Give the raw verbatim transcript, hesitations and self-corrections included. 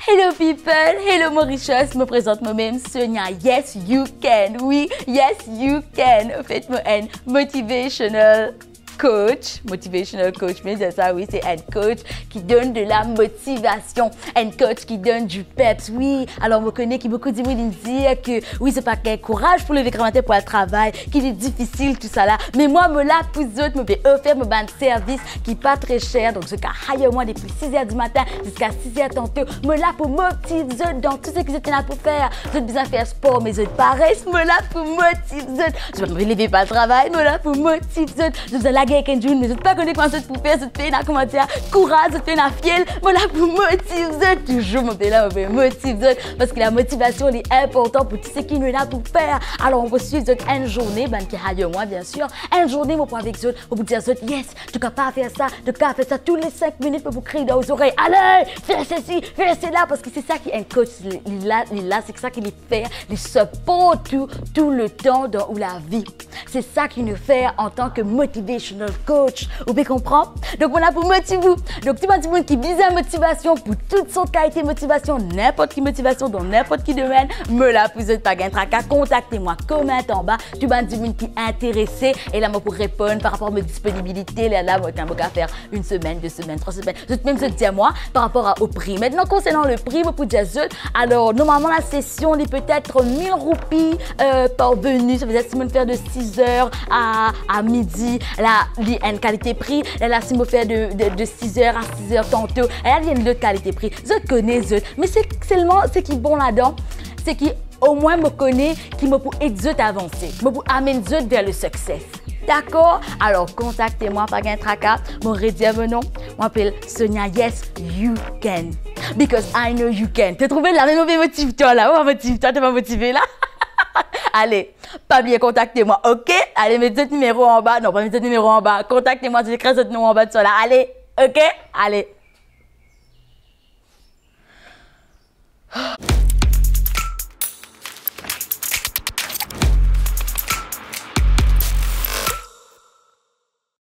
Hello people, hello Mauritius, mo prezant mo mem Sonia. Yes, you can. Wi, yes, you can. Anfet, mo enn motivational coach, motivational coach, me dir sa, wi, se enn coach ki donn de la motivation, enn coach ki donn du peps, wi. Alor, mo kone ki boukou dimoun inn dir ke, wi, se pa gagn kouraz pou leve gramatin pou al travay, ki li difisil, tousala. Me mwa, mo la pou zot, mo pe ofer mo bann servis ki pa tre ser, donk zot kapav hire mwa depi sis er dimatin ziska sis er tanto. Mo la pou motiv zot dan tou seki zot ena pou fer. Zot bizin fer spor, me zot pa res, mo la pou motiv zot. Zot pa anvi leve pou al travay, mo la pou motiv zot. Zot bizin lager ek enn dimoun, me zot pa kone kouma zot pou fer, zot pena, koumadir, kouraz, zot pena fiel, mo la pou motiv zot. Touzour mo pe la, mo pe motiv zot, parski lamotivasion, li inportan pou tou seki nou ena pou fer. Alor, mo pou swiv zot enn zourne, bann ki hire mwa, biensir. Enn zourne, mo pou avek zot, mo pou dir zot, yes, to kapav fer sa, to kapav fer sa, tou le sink minit, mo pou kriy dan ou zorey, ale, fer sesi, fer sela, parski se sa ki enn coach, li, li la, li la, se sa ki li fer, li support ou tou le tan dan ou lavi. Se sa ki nou fer antan ke motivational coach, ou pe konpran? Donk, mo la pou motiv ou. Donk, tou bann dimoun ki bizin motivasion, pou tou sort kalite motivasion, ninport ki motivasion, dan ninport ki domenn, mo la pou zot, pa gagn traka, kontakte mwa, koment anba, tou bann dimoun ki interese, e la mo pou reponn par rapor a mo disponibilite, lerla mo, mo kapav fer enn semenn, de semenn, trwa semenn. Zot mem zot dir mwa par rapor a, o pri. Aster, konsernan le pri, mo pou dir zot, alor, normalman, lasesion, li petet mil roupi, euh, par veni. Savedir, si mo fer de sis er a, a midi, la, li enn kalite pri. Lerla, si mo fer de, de, de sis er a sis er tanto, la, li enn lot kalite pri. Zot kone zot. Me se selman, seki bon ladan, seki omwin mo kone ki mo pou ed zot avanse. Mo pou amenn zot ver le success. Dakor? Alor, kontakte mwa, pa gagn traka. Mo redir mo nom. Mo apel Sonia. Yes, you can. Because I know you can. To trouve la, mem mo pe motiv twa la. Mo pa motiv twa, to pa motive la. Ale, pa bliye kontakte mwa, ok? Ale, met zot nimero anba. Non, pa met zot nimero anba. Kontakte mwa, zot ekrir zot nom anba de sa la. Ale, ok? Ale.